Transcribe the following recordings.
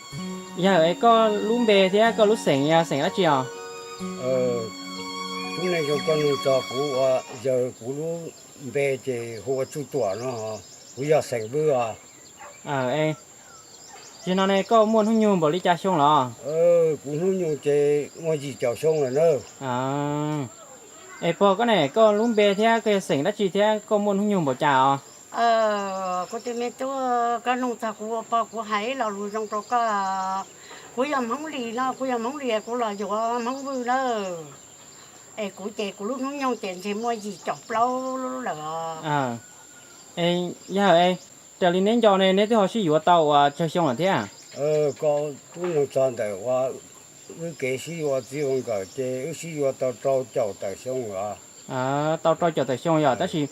Yawg, es koj lub npe thiab koj lub xeem yog xeem dab tsi os? Tub neej zoo, koj nug txog kuv ua, yawg, kuv lub npe ces hu ua Tsuj Tuam no, kuv yog xeem Vwj os. Tsis no ne koj muaj hnub nyoog npaum li cas xyoo los? Kuv hnub nyoog ces muaj yim caum xyoo lawm na. Es pog, koj ne koj lub npe thiab koj yog xeem dab tsi thiab koj muaj hnub nyoog npaum cas os? Kuv tus me tub, koj nug txog kuv ua pog, kuv hais ib lo lus zoo rau koj. Kuv yog Hmoob Lis no, kuv yog Hmoob Lis, kuv los yuav Hmoob Vwj na. Es kuv ces kuv lub hnub nyoog ces ntshe muaj yim caum plaub lawm os. Yawg, raws li neb nco ne neb twb ho sib yuav tau ua tsawg xyoo lawm thiab? Koj twb nug txog ntawm ua wb kev sib yuav txij ua nkawm ces wb sib yuav tau rau caum tawm xyoo os. Tau rau caum tawm xyoo yog, tab sis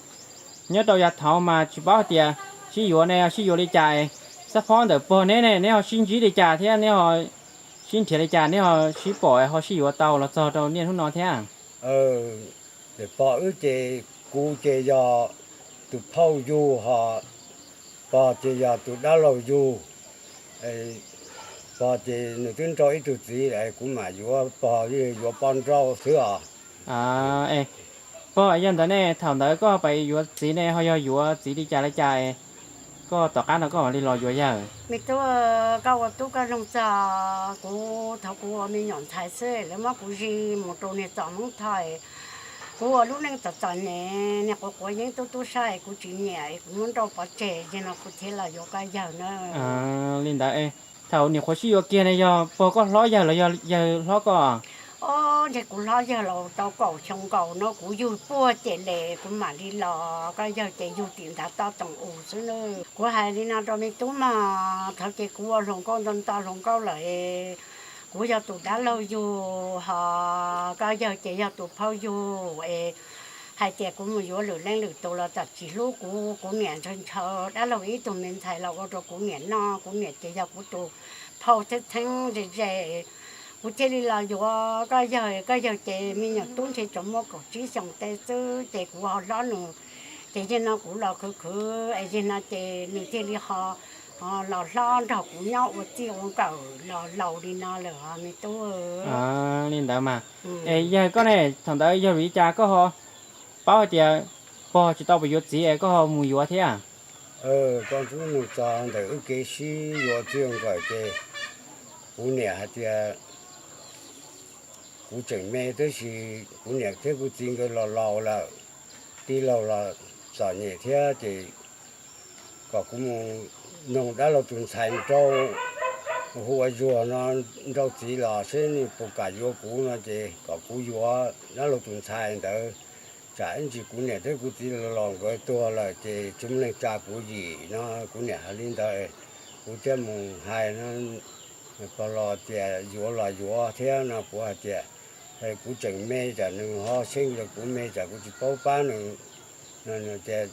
nyob rau yav thaud mas tsis paub hais tias sib yuav ne sib yuav li cas. Xab phob ntawm pog neb ne neb ho sib ntsib li cas thiab neb ho sib nrhiav li cas neb ho sib pom ho sib yuav tau los txog rau niaj hnub no thiab? Pog wb ces kuv ces yog tus phauj yug, ho pog ces yog tus dab laug yug. Pog ces nws twb nrauj ib tug txiv, kuv mam yuav pog, yuav poj nrauj xwb os. Pog, yog ntawd ne thaum ntawd koj pais yuav txiv ne ho yog yuav txiv li cas li cas, koj tom qab no koj mam li los yuav yawg? Me tub, koj ua tub koj nug txog kuv thaum kuv ua me nyuam ntxhais xwb, lawv muab kuv zij mus rau niag txom Hmoob Thoj. Kuv ua lub neej txom txom nyem, niag quav quav yeeb tub tub sab, kuv tsis nyiam, kuv muab nrauj pov tseg, yog no kuv thiaj los yuav koj yawg na. Li ntawd, thaum niam qhuav sib yuav kiag ne yog pog koj hlob yawg los yog yawg hlob koj? Ob, ntshe kuv hlob yawg los tau kaum xyoo nkaus no, kuv yug puag ces les kuv mam li los, koj yawg ces yug tim ntav toj toom u xwb na. Kuv hais li no rau me tub mog, thaum ces kuv ua hluas nkauj nto nto hluas nkauj lawm, kuv yog tus dab laug yug, ho koj yawg ces yog tus phauj yug es hais tias kuv mus yuav lwm leej lwm tus los txawm tsis hlub kuv, kuv niam ntshaw ntshaw dab laug ib tug me ntxhais los ua rau kuv niam noj, kuv niam ces yog kuv tus phauj txheeb txheeb ze ze. Kuv thiaj li los yuav koj yawg, koj yawg ces me nyuam tub ntshe tsuas muaj kaum tsib xyoos tej xwb ces kuv ho hlob nws. Ces yog no kuv los khwv khwv es yog no ces nws thiaj li ho los hlob nrog kuv nyob ua txij ua nkawm los laus li no lawm os me tub. Li ntawd mas. Es yawg koj ne, thaum ntawd yog vim li cas koj ho paub hais tias pog tsis tau pab yuav txiv es koj ho mus yuav thiab? Koj twb nug txog ntawm wb kev sib yuav txij ua nkawm ces kuv niam hais tias kuv tseem me tab sis kuv niam thiab kuv txiv nkawd los laus lawm, tij laug los txom nyem thiab ces kom kuv mus noog dab laug tus ntxhais rau, hu ua Zuag no, nrauj txiv los seb nws puas kam yuav kuv no ces kom kuv yuav dab laug tus ntxhais ntawd. Tsam ib ntsis kuv niam thiab kuv txiv los los nkawd tuag lawm ces tsis muaj neeg tsa kuv yim no, kuv niam hais li ntawd. Kuv thiaj mus hais no, pog los tias yuav los yuav thiab no, kuv hais tias kuv tseem me, tsam nws ho xyeej rau kuv me, tsam kuv tsis paub pab nws. Tias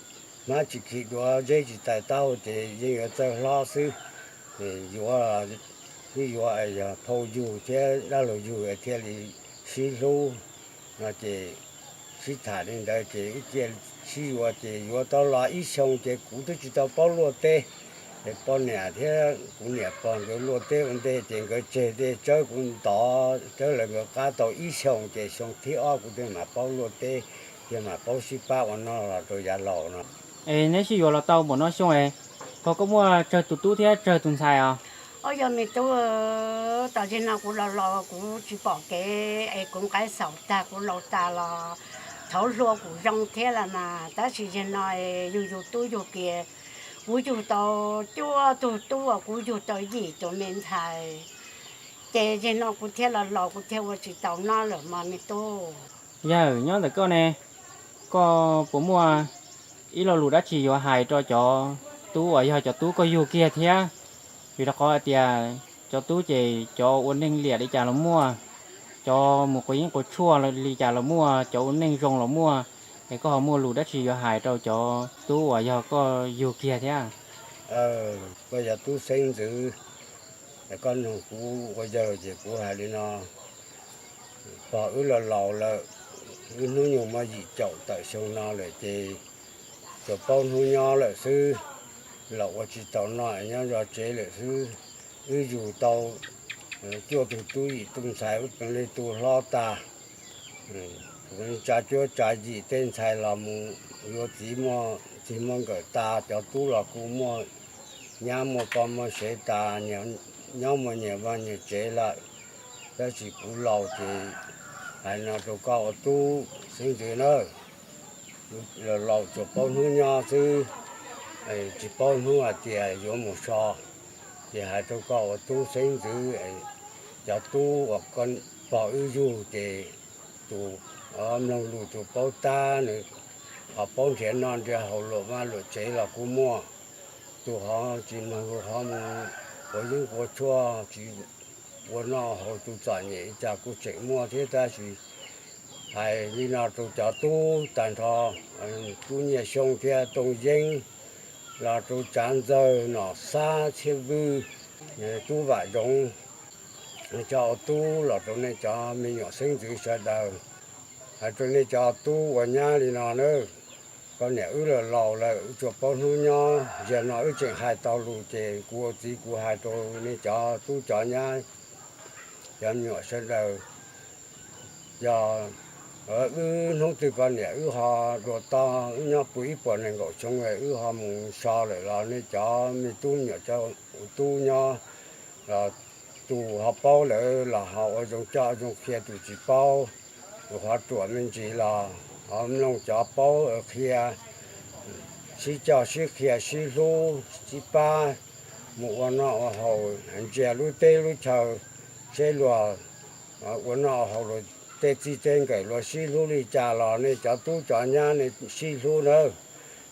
hmab tsis khi duav, zeb tsis tais taub, ces yeej yuav txawj hlob xwb. Yuav, wb yuav yog phauj yug thiab dab laug yug thiaj li sib hlub no ces sib tham li ntawd ces wb cia sib yuav ces yuav tau los ib xyoos ces kuv twb tsis tau paub luaj teb. Ces poj niam thiab kuv niam pog nkawd luaj teb ua ntej ces nkawd tseg dej tsawb kuv ntov tsawb lawv nkawd qab tau ib xyoos ces xyoo thib ob kuv thiaj mam paub luaj teb, thiaj mam paub sib pab ua noj los rau yav laus no. Es neb sib yuav los tau npaum no xyoo es, pog koj muaj tsawg tus tub thiab tsawg tus ntxhais os? Ob, yog me tub, tam sim no kuv los laus kuv tsis pom kev es kuv nqaij xaus tag kuv laus tas los thaud hluas kuv zoo thiab los mas tab sis zaum no yug yug tub yug kiag, kuv yug tau cuaj tug tub uas kuv yug tau yim tus me ntxhais, ces zaum no kuv thiaj los laus kuv thiaj ua tsis tau noj lawm mas me tub. Yawg, nyob ntawm koj ne, koj puas muaj ib lo lus dab tsi yuav hais rau cov tub uas yog cov tub koj yug kiag thiab? Vim rau qhov hais tias cov tub ces cov ua neej liam li cas los muaj, cov mus quav yeeb quav tshuaj li cas los muaj, cov ua neej zoo los muaj, es koj ho muaj lus dab tsi yuav hais rau cov tub uas yog koj yug kiag thiab? Koj yog tub xeeb ntxwv, koj nug kuv ua yawg ces kuv hais li no, pog wb los laus lawm, wb hnub nyoog muaj yim caum tawm xyoo no lawm ces tsuas paub hnub nyob lawm xwb, los ua tsis tau noj nyob zov tsev lawm xwb. Wb yug tau cuaj tug tub yim tug ntxhais, ua li tus hlob tag, tsa cuab tsa yim tej ntxhais los mus yuav txiv muaj txij muaj nkawm tas, cov tub los kuj muaj nyab muaj pog muaj sev tas, nyob muaj nyias vaj nyias tsev lawm. Tab sis kuv laus ces hais no rau koj ua tub xeeb ntxwv nawb, laus tsuas paub hnub nyob xwb, tsis paub hnub hais tias yuav mus so. Ces hais rau koj ua tub xeeb ntxwv, cov tub uas koj pog wb yug ces tus mloog lus tus paub tab nws ho paub nrhiav noj nrhiav haus luam vaj luam tsev los kuj muaj, tus ho tsis mloog lus ho mus quav yeeb quav tshuaj tsis ua noj haus tus txom nyem li cas kuj tseem muaj thiab. Tab sis hais li no rau cov tub tag nrho, tub Nyiaj Xyooj thiab Tooj Yeeb, los rau Tsav Ntxawg, Nom Xab, Txhiab Vwj, tub Vam Zoov, cov ua tub los rau nej cov me nyuam xeeb ntxwv sawv daws, hais rau nej cov tub ua nyab li no nawb. Koj niam wb los laus lawm, wb tsuas paub hnub nyob, yog no wb tseem hais tau lus ces kuv ua txiv kuv hais rau nej cov tub cov nyab, cov me nyuam sawv daws, yog wb hnub twg koj niam wb ho dua toj, wb nyob puv ib puas nees nkaum xyoo wb ho mus so lawm los nej cov me tub me nyuam cov tub nyob los tus ho paub lawm los ho ua zoo coj zoo qhia, tus tsis paub, tus ho ruam me ntsis los ho mloog cov paub qhia, sib coj sib qhia sib hlub sib pab, mus ua noj ua haus ntsia lub teb lub chaw, seb luag ua noj haus luag tej txij tej nkawm luag sib hlub li cas los nej cov tub cov nyab nej sib hlub nawb.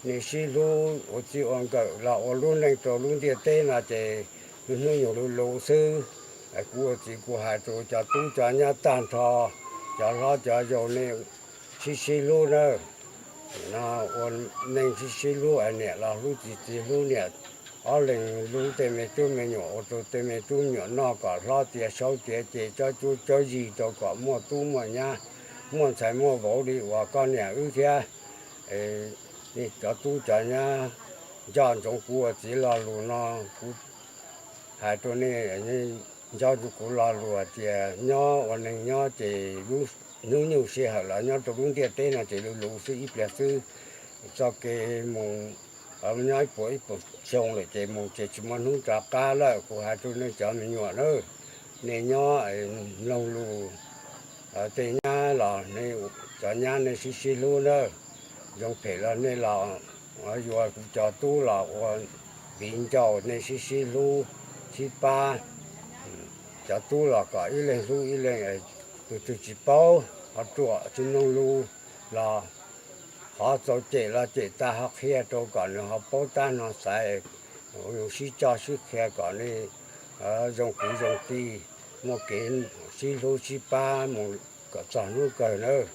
Nej sib hlub ua txij ua nkawm los ua lub neej rau lub ntiaj teb no ces hnub nyoog luv luv xwb. Kuv ua txiv kuv hais rau cov tub cov nyab tag nrho, cov hlob cov yau nej sib sib hlub nawb. No ua neej sib sib hlub, niam los hlub txiv, txiv hlub niam, ob leeg hlub tej me tub me nyuam, ua rau tej me tub me nyuam noj kom hlob tiav saub tiav, ces tsob cuab tsob yig rau kom muaj tub muaj nyab, muaj ntxhais muaj vauv li uas koj niam wb thiab. Nej cov tub cov nyab nco ntsoov kuv ua txiv lo lus no, kuv hais rau nej, nco ntsoov kuv lo lus hais tias nyob ua neeg nyob ces hnub nyoog sij hawm los nyob rau lub ntiaj teb no ces luv luv xwb ib pliag xwb. Txoj kev mus nyob ib puas ib puas xyoo lawm ces mus ces tsis muaj hnub rov qab lawm. Kuv hais rau nej cov me nyuam nawb, nej nyob mloog lus, tej nyab los nej cov nyab nej sib sib hlub nawb. Zoo phem los nej los yuav kuv cov tub los ua viv ncaus, nej sib sib hlub sib pab. Cov tub los kom ib leeg hlub ib leeg, tus twg tsis paub ho ruam tsis mloog lus los qhov txaus cem los cem tas ho qhia rau kom nws ho paub tab no xaiv, sib coj sib qhia kom nej zoo kwv zoo tij, muaj kev sib hlub sib pab mus kom txog hnub kawg nawb.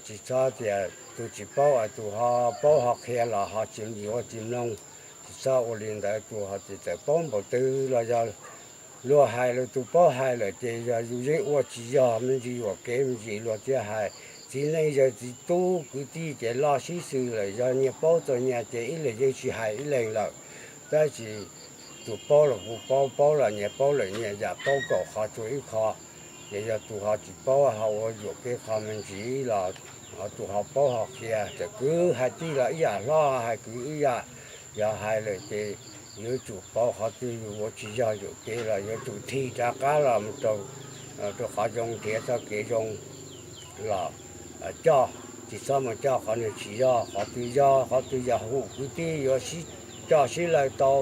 Tsis txhob tias tus tsis paub es tus ho paub ho qhia los ho tsis yuav tsis mloog. Tsis txhob ua li ntawd, tus ho tsis txawm paub npaum twg los yog luag hais lawm, tus paub hais lawm ces yog yus yeej ua tsis yog me ntsis, yuam kev me ntsis luag thiaj hais. Txiv neej yawg txiv tub kwv tij ces loj sib xws lawm, yog nyias paub txog nyias ces ib leeg yeej tsis hais ib leeg lawm. Tab sis tus paub los kuv paub, paub los nyias paub lawm nyias yam, paub kaum qhov tshuav ib qho. Ces yog tus ho tsis paub ho ua yuam kev qho me ntsis los tus ho paub ho qhia, txawm kwv hais tij los ib yam, hlob hais kwv ib yam. Yog hais lawm ces yuav tsum paub qhov twg yus ua tsis yog yuam kev los yuav tsum thim rov qab los mus rau, rau qhov zoo, nrhiav txoj kev zoo los coj, tsis txhob mus coj qhov nws tsis yog. Qhov twg yog, qhov twg yog hum kwv tij yuav sib coj sib lawg tau,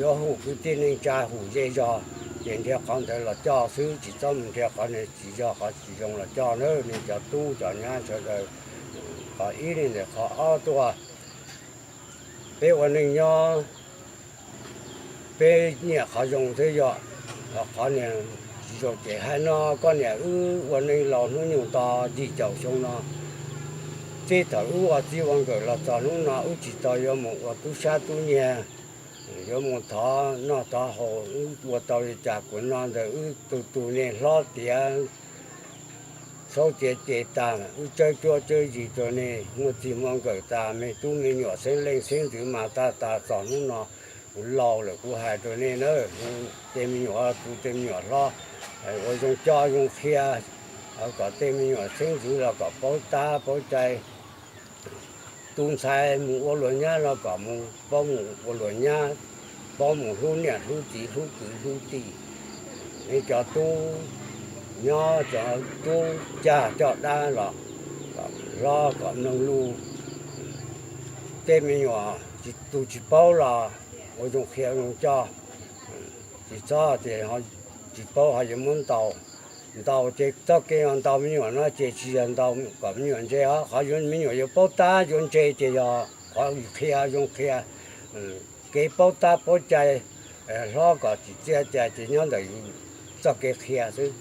yuav hum kwv tij neej tsa hum zej zog, ces nrhiav qhov ntawd los coj xwb, tsis txhob mus nrhiav qhov nws tsis yog qhov tsis zoo los coj nawb. Nej cov tub cov nyab sawv daws, qhov ib li ntawm qhov ob tuaj, peb ua neej nyob peb nyiam qhov zoo xwb yog, qhov niag tsis zoo ces hais no. Koj niam wb ua neej laus hnub nyoog tau yim caum xyoo no, txij thaum wb ua txij ua nkawm los txog hnub no wb tsis tau yuav mus ua tub sab tub nyiag, yuav mus thov noj thov haus, wb ua tau li cas kuv no ntawd wb tus tus niag hlob tiav saub tiav ces tag, wb tsawb cuab tsawb yig rau nej muaj txij muaj nkawm tas, me tub me nyuam xeeb leej xeeb ntxwv mas tas tas txog hnub no. Laus lawm kuv hais rau nej na, tej me nyuam, tus tej me nyuam hlob, ua zoo coj zoo qhia, kom tej me nyuam xeeb ntxwv los kom paub tab paub cai. Tus ntxhais mus ua luag nyab los kom mus paub mus ua luag nyab, paub mus hlub niam hlub txiv hlub kwv hlub tij. Nej cov tub nyob, cov tub caj coj dab los kom hlob kom mloog lus. Tej me nyuam tus tsis paub los ua zoo qhia zoo coj, tsis txhob tias tsis paub ho yuav muab ntaus. Ntaus ces txoj kev ntaus me nyuam no ces tsis yog ntaus kom me nyuam ntse os, qhov yuav me nyuam yuav paub tab yuav ntse ces yog qhov yus qhia zoo qhia, kev paub tab paub cai, hlob kom tsim txiaj cai ces nyob ntawm yus txoj kev qhia xwb.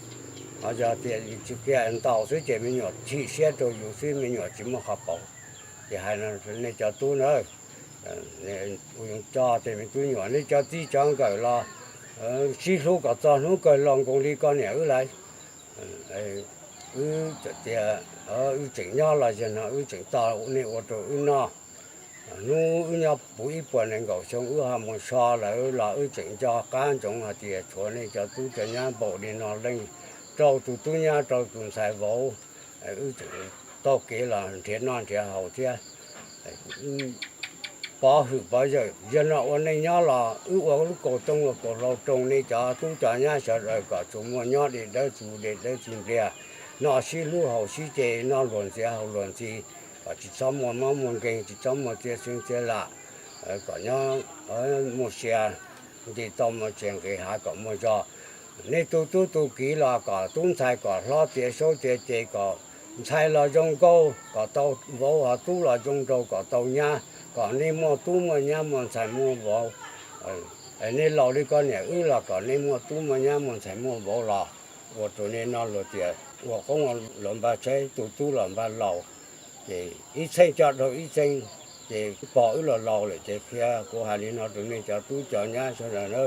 Ho yog tias yus tsis qhia ntaus xwb ces me nyuam chim siab rau yus xwb, me nyuam tsis muaj qhov pauv. Ces hais nej cov tub na, ua zoo coj tej me tub nyuam, nej cov txij cov nkawm los sib hlub kom txog hnub kawg laus nkoos li koj niam wb lawm. Wb txawm tias wb tseem nyob los yog no wb tseem tau nej ua rau wb noj. Hnub wb nyob puv ib puas nees nkaum xyoo wb ho mus so lawm los wb tseem nco qab ntsoov hais tias tshuav nej cov tub cov nyab npaum li no leej, rau tus tub nyab rau tus ntxhais vauv, wb tseem taug kev los nrhiav noj nrhiav haus thiab. Pov hwm pov yawm, yog no ua neej nyob los wb ua lub kaus tooj ua kaus hlau rau nej cov tub cov nyab sawv daws kom tsuas muaj nyob dej dawb txuj dej dawb txuj npliag, noj sib hlub haus sib ce, noj luag ntxiv haus luag ntxi, kom tsis txhob muaj mob muaj nkeeg, tsis txhob muaj txiaj xeeb txiaj lam, kom nyob muaj sia nti tau muaj tsev nqis hav kom muaj zog. Nej tus tub tus kiv los kom tub ntxhais kom hlob txiav saub txiav ce, kom ntxhais los zoo nkauj kom tau vauv, ho tub los zoo nraug kom tau nyab, kom nej muaj tub muaj nyab muaj ntxhais muaj vauv. Nej laus li koj niam wb los kom nej muaj tub muaj nyab muaj ntxhais muaj vauv los ua rau nej noj luag tias ua qoob ua loo npaj tshaib, tus tub los npaj laus, ces ib txheej coj dhau ib txheej. Ces pog wb los laus lawm ces qhia kuv hais li no rau nej cov tub cov nyab sawv daws na,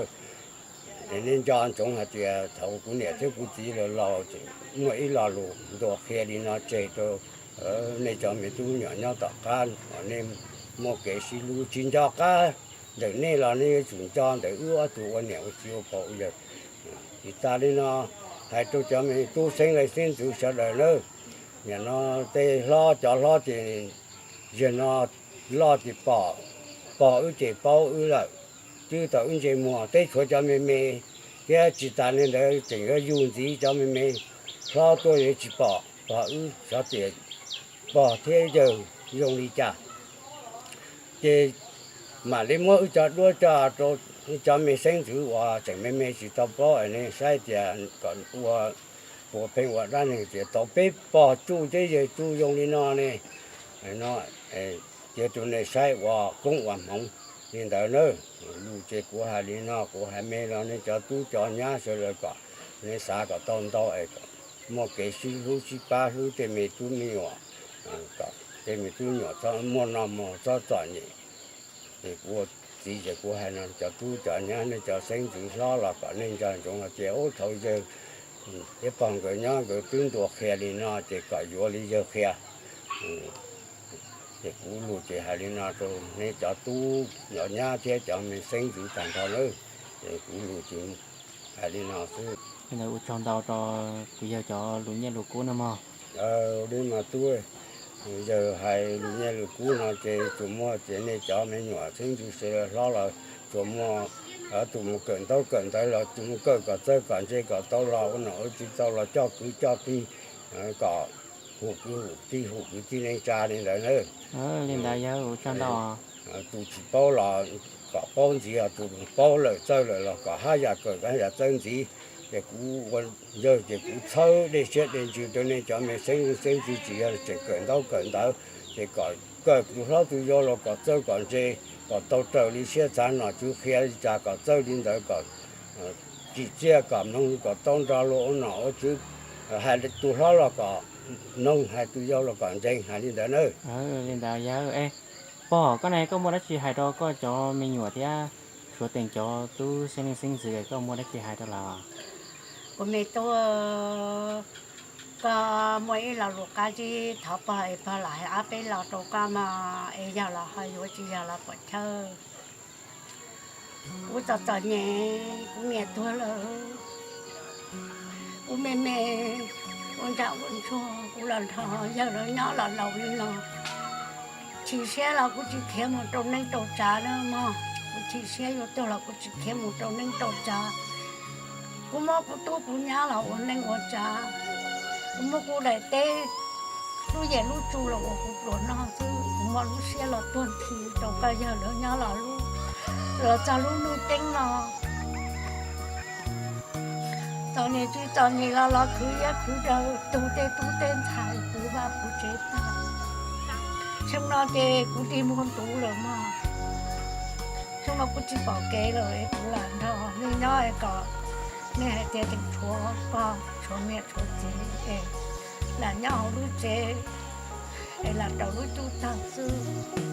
es nej nco ntsoov hais tias thaum kuv niam thiab kuv txiv los laus ces muaj ib lo lus ntuas qhia li no tseg rau nej cov me tub nyuam nyob tom qab, nej muaj kev sib hlub tsis nco qab ntawm nej los nej yuav tsum nco ntawm wb ob tug ua niam ua txiv ua pog ua yawg. Tsis tas li no, hais rau cov me tub xeeb leej xeeb ntxwv sawv daws na, nim no tej hlob cov hlob ces yog no loj ces pom, pog wb ces paub wb lawm, twb tau wb ntsej muag, teb tshuav cov me me thiab tsis tas li ntawd tseem yuav yug ntxiv cov me me hlob tuaj yuav tsis pom pog wb, xyov tias pog thiab yawg zoo li cas. Ces mam li muab wb cov duab coj rau cov me xeeb ntxwv uas tseem me me tsis tau paub es nej saib tias kom ua puas pheej ua dab neeg tias tau peb pog tsuj thiab yawg tsuj zoo li no ne. No, cia rau nej saib ua koob ua hmoov li ntawd na. Lus ces kuv hais li no, kuv hais me los nej cov tub cov nyab sawv daws kom nej xav kom tau ntau es kom muaj kev sib hlub sib pab hlub tej me tub me nyuam, kom tej me tub nyuam txhob muaj noj muag txhob txom nyem. Ces kuv ua txiv ces kuv hais no, cov tub cov nyab nej cov xeeb ntxwv hlob los kom nej nco ntsoov hais tias ub thaum yawg thiab pog nkawd nyob nkawd twb ntuas qhia li no ces kom yuav li yawg qhia. Ces kuv lus ces hais li no rau nej cov tub cov nyab thiab cov me xeeb ntxwv tag nrho na. Ces kuv lus ces hais li no xwb. Ua tsaug ntau rau kuv yawg cov lus nyiaj lus kub no mog. Li mas tub, yawg hais lus nyiaj lus kub no ces tsuas muaj tias nej cov me nyuam xeeb ntxwv sawv daws hlob los tsuas muaj tus mus kawm ntaub kawm ntawv los tsuas mus kawm kom txawj kom ntse kom tau los ua nom ua tswv tau los coj kwv coj tij, kom hum kwv hum tij hum kwv tij neej tsa li ntawd na. Li ntawd yawg ua tsaug ntau. Tus tsis paub los kom paub ntxiv, tus paub lawm txawj lawm los kom haj yam kawm haj yam txawj ntxiv. Ces kuv ua yawg ces kuv txhawb dej siab dej ntsws rau nej cov me xeeb xeeb ntxwv tsis yog tseem kawm ntaub kawm ntawv, ces kom kawm tus hlob tus yau los kom txawj kom ntse, kom tau raws li siab txav nom tswv qhia li cas kom txawj li ntawd, kom tsim txiaj kom mloog kom tau nrog luag ua nom ua tswv. Hais tus hlob los kom mloog, hais tus yau los kom ntseeg, hais li ntawd na. Li ntawd yawg. Pog, koj ne koj muaj dab tsi hais rau koj cov me nyuam thiab suav teem cov tub xeeb leej xeeb ntxwv, koj muaj dab tsi hais rau lawv? Kuv me tub, koj muaj ib lo lus qab zib thov pog es pog lam hais ob peb lo rau koj mog, es yog los ho yuav, tsis yog los puam chawj. Kuv txom txom nyem, kuv niam tuag lawm, kuv me me ua ntsaj ua ntsuag, kuv los nrog yawg lawv nyob los laus li no. Chim siab los kuv tsis khiav mus rau neej rau tsav na mog, kuv chim siab yuav tuag los kuv tsis khiav mus rau neej rau tsav. Kuv muab kuv tub kuv nyab los ua neej ua tsav, kuv muab kuv daim teb, lub yam lub tsu los ua kuv pluas noj xwb, kuv muab lub siab los tuag nthi rau koj yawg lawv nyob los lub, los txog lub nuj ceeb no. Txom nyem tsis txom nyem los los khwv iab khwv daw tu tej tub tej ntxhais puv vaj puv tsev tag. Xyoo no ces kuv dig muag ntuv lawm mog. Xyoo no kuv tsis pom kev lawm es kuv lam nrog nej nyob es kom nej hais tias tseem tshuav pog tshuav niam tshuav txiv es lam nyob hauv lub tsev es lam raus lub cub tag xwb.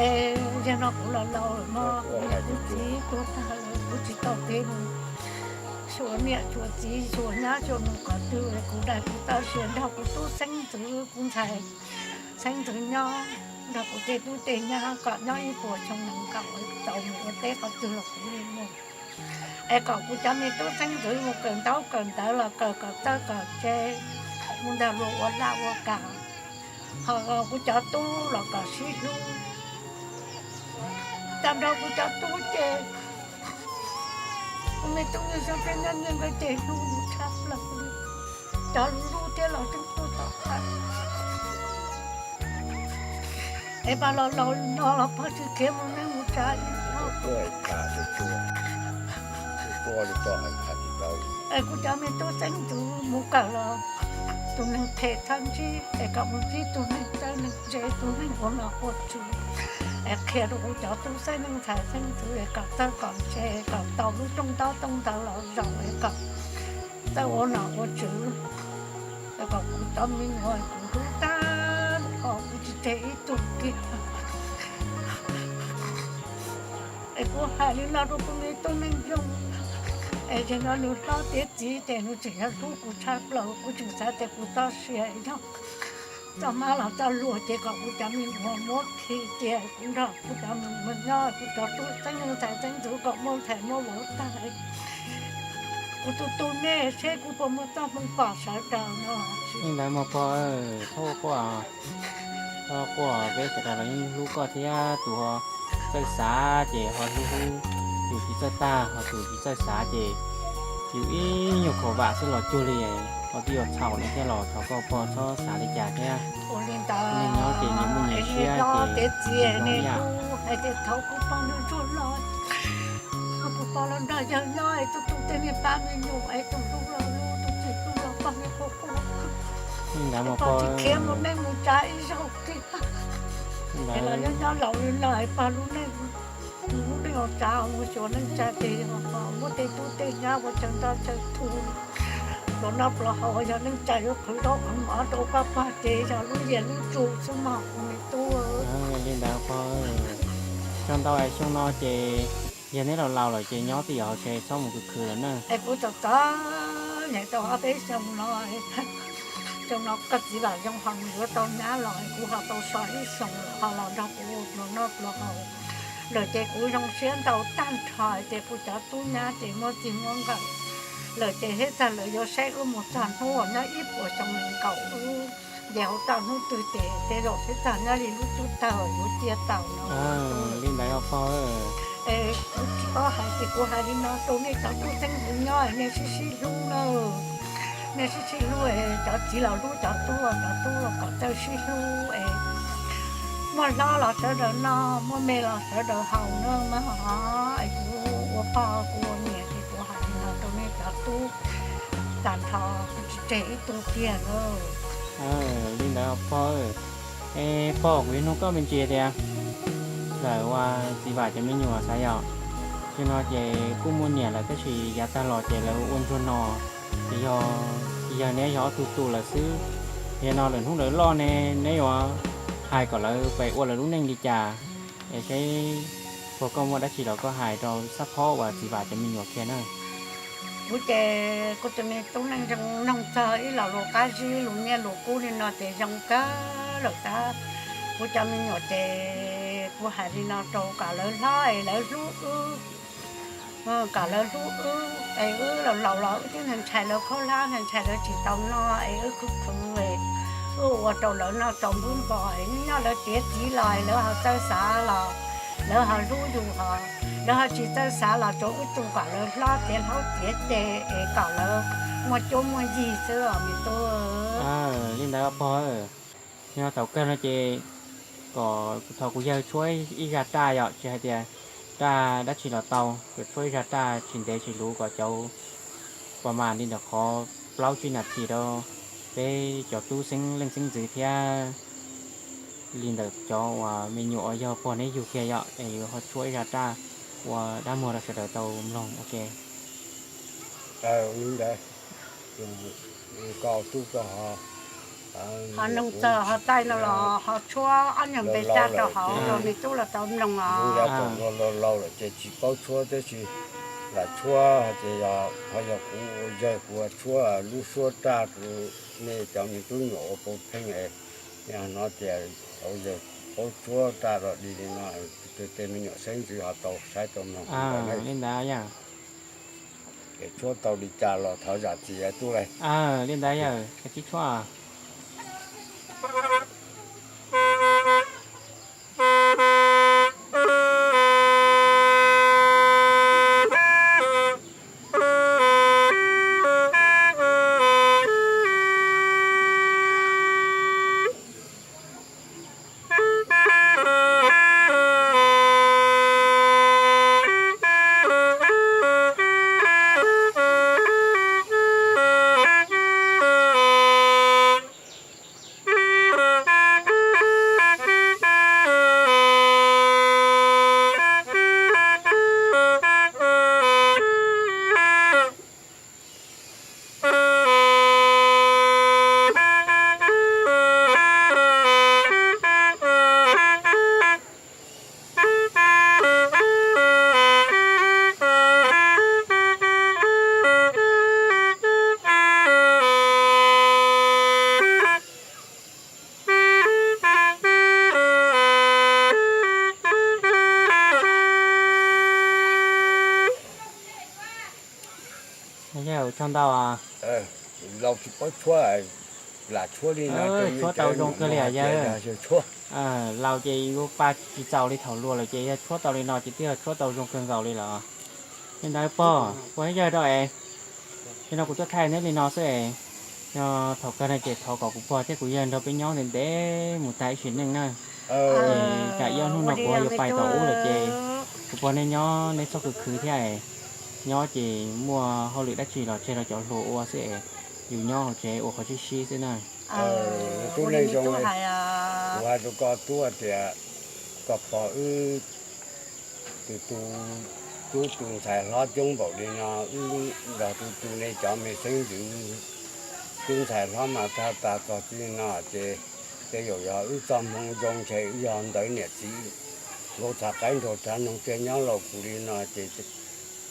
Es yog no kuv los laus lawm no, kuv niam kuv txiv tuag tag lawm, kuv tsis tau kev mus xyuas niam xyuas txiv xyuas nyab xyuas nus qhov twg es kuv daim kuv txoj sia nrog kuv tub xeeb ntxwv kuv ntxhais xeeb ntxwv nyob, nrog kuv tej tub tej nyab kom nyob ib puas xyoo nees nkaum tau mus ua teb qhov twg los kuv li mus. Es kom kuv cov me tub xeeb ntxwv mus kawm ntaub kawm ntawv los kawm kom txawj kom ntse, mus ntawm luag ua laj ua kam. Ho kuv cov tub los kom sib hlub. Tag nrho kuv cov tub ces kuv me tub yog xyoo tej nyob nyiaj nkawd ces hlub kuv tshaj plaws li. Cov hlub thiab los tseem tuaj tom qab. Es pog los laus no los pog tsis khiav mus neej mus tsav li. Es kuv cov me tub xeeb ntxwv mus kawm los tus neeg phem txhob ntsib, es kom mus ntsib tus neeg txawj neeg ntse, tus neeg ua nom ua tswv, es qhia rau kuv cov tub xeeb neej ntxhais xeeb ntxwv es kom txawj kom ntse, kom tau lub rooj ntaub rooj ntawv los zaum es kom txawj ua nom ua tswv, es kom kuv cov me nyuam kuv hlub tag nrho kuv tsis tseg ib tug kiag. Es kuv hais li no rau kuv me tub neej zoo, es zaum no nws hlob tiav txiv ces nws tseem yog hlub kuv tshaj plaws, kuv tseem xav tias kuv txoj sia yog txoj hmab los txoj hlua ces kom kuv cov me nyuam muab khi cia kuv nrog kuv cov me nyuam nyob, kuv cov tub xeeb neej ntxhais xeeb ntxwv kom muaj ntxhais muaj vauv tag. Kuv tus tus nej seb kuv puas muaj txoj hmoo pom sawv daws no. Li ntawd mas pog, txhob quaj, txhob quaj, peb sawv daws los yeej hlub koj thiab. Tus ho txawj xav ces ho hlub hlub, tus tsis txawj tag ho tus tsis txawj xav ces yus ib nyuag khaum vam xwb los cuag li ho twb yuav txhaum no thiab los thov koj pog txhob xav li cas thiab. Neeg nyob ces nyias muaj nyias siab ces zoo ib yam. Li ntawd mas pog, ntawd los nyob nyob laus li no pog lub neej, lub neej ua tsav ua xyuas neej tsa ces muab tej tub tej nyab ua tsawg nto tsawg thu, pluas noj pluas haus, yog neej tsa yuav qhwv zaub qhwv mov rau koj pog ces yog lub yias lub tsu xwb mog kuv me tub. Li ntawd pog, tsaug ntau es xyoo no ces yog neb laus laus lawm ces nyob twj ywm hauv tsev txhob mus khwv khwv lawm na. Es kuv txom txom nyem tau ob peb xyoo no, xyoo no koj txiv los zoo ho mus yuav tau nyab los kuv ho tau so ib xyoos lawm ho los nrog kuv pluas noj pluas haus lawm ces kuv zoo siab ntau tag nrho ces kuv cov tub nyab ces muaj txij muaj nkawm lawm ces seb txog lawv yuav saib wb mus txog hnub uas nyob ib puas xyoo nees nkaum wb nce hauv toj hnub twg ces tej zaum seb txog nyob li lub cub tawg yuav cia tawm no. Li ntawd pog, es kuv tsis paub hais ces kuv hais li no rau nej cov tub xeeb ntxwv nyob nej sib sib hlub nawb. Nej sib sib hlub, cov txiv los hlub cov tub, cov tub los kom txawj sib hlub es muaj hlob los sawv daws noj, muaj me los sawv daws haus na mog. Es kuv ua pog kuv ua niam ces kuv hais li no rau nej cov tub tag nrho, kuv tsis tseg ib tug kiag nawb. Li ntawd pog, es pog kuv yuav nug koj me ntsis tias ntawm uas txiv Vam cov me nyuam xav yom, xyoo no ces kuj muaj niam lawm tab sis yav tag los ces lawv ua ntsuag no, ces yog, yog neb yog ob tug tu lawm xwb. Yog no lawm hnub lawv loj ne neb yuav hais kom lawv pais ua lawv lub neej li cas? Es seb puas koj muaj dab tsi los koj hais rau xab phob uas txiv Vam cov me nyuam kiag na. Kuv ces kuv tus me tub neej zoo noog txog ib los lus qab zib lus nyiaj lus kub li no ces zoo kawg lawm tab. Kuv cov me nyuam ces Kuv hais li no rau kom lawv hlob es lawv hlub wb, kom lawv hlub wb es wb laus laus los wb twb ntshai lawv khaub hlab, ntshai lawv tsis tau noj es wb khwv khwv, wb ua rau lawv noj rau npub npo es nyob lawv tiav txiv los lawv ho txawj xav los lawv ho hlub yus ho, lawv ho tsis txawj xav los tsuav wb tu kom lawv hlob tiav hlob tiav ceg es kom lawv muaj cuab muaj yig xwb os me tub. Li ntawd pog, yog thaum kawg no ces kom thov kuv yawg tshuab ib zaj raj yom, tsis hais tias raj dab tsi los tau, kom tshuab ib zaj raj tsis ntev tsis luv kom cov pas mas li ntawm qhov plaub tsib nas this rau peb cov tub xeeb leej xeeb ntxwv thiab li ntawm cov uas me nyuam uas yog pog neb yug kiag yom, es yuav ho tshuab ib zaj raj ua dab muag rau sawv daws tau mloog ua ke. Ho noog txog ho taij no los ho tshuab ob nyuag npe raj rau hauv rau me tub los tau mloog os. Laus lawm ces tsis paub tshuab tab sis lam tshuab hais tias ho yog kuv ua yawg kuv tshuab lub suab raj rau nej cov me tub nyuam ua pov pheej es, no tias tau yawg paub tshuab raj los dig li no, tej me nyuam xeeb ntxwv ho tau saib tau mloog li ntawd. Es tshuab tau li cas los thov zam txim tub lauj. Li ntawd yawg, kav tsij tshuab. Yawg ua tsaug ntau. Laus tsis paub tshuab, lam tshuab li no tshuab tau zoo kawg li yawg. Laus ces yuav pa tsis txaus li thaum luag lawm ces yog tshuab tau li no ces twb yog tshuab tau zoo kawg nkaus li lawm. Li ntawd pog, pog thiab yawg rau es, li no kuv tuaj thaij neb li no xwb es, yog thaum kawg no ces thov kom kuv pog thiab kuv yawg nrog peb nyob ntev ntev mus tag ib sim neej na. Tsam ib ob hnub no kuv ho yuav pais tom ub lawm ces kuv pog neb nyob neb txhob khwv khwv thiab es, nyob ces muaj hauj lwm dab tsi los tseg rau cov hluas ua xwb es, yus nyob hauv tsev ua qhov sib sib xwb na. Tub neej zoo, kuv hais rau koj tub tias koj pog wb tus tu, tub tu ntxhais hlob coob npaum li no, wb nrog tu tu nej cov me xeeb ntxwv, tub ntxhais hlob mas tag tas txog txij no ces tej zaum yog wb txoj hmoo zoo ntshe wb yog ntawv niam txiv nkaus txhav qaib nraug tsav noog tsiaj nyob laus kuv li no ces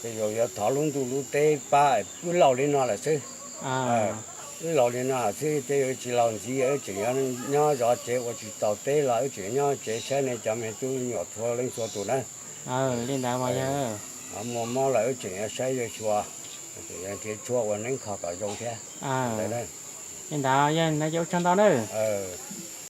tej zaum yuav thov lub ntuj lub teb pab wb laus li no lawm xwb. Wb laus li no xwb tej zaum tsis laus ntxiv wb tseem yuav nyob zov tsev ua tsis tau teb los wb tseem nyob tsev saib nej cov me tub nyuam txhua leej txhua tus na. Li ntawd mas yog muaj mob los wb tseem yuav saib yuav xyuas, tseem yuav nrhiav tshuaj ua neeb kho kom zoo thiab. Li ntawd yog no ces ua tsaug ntau na.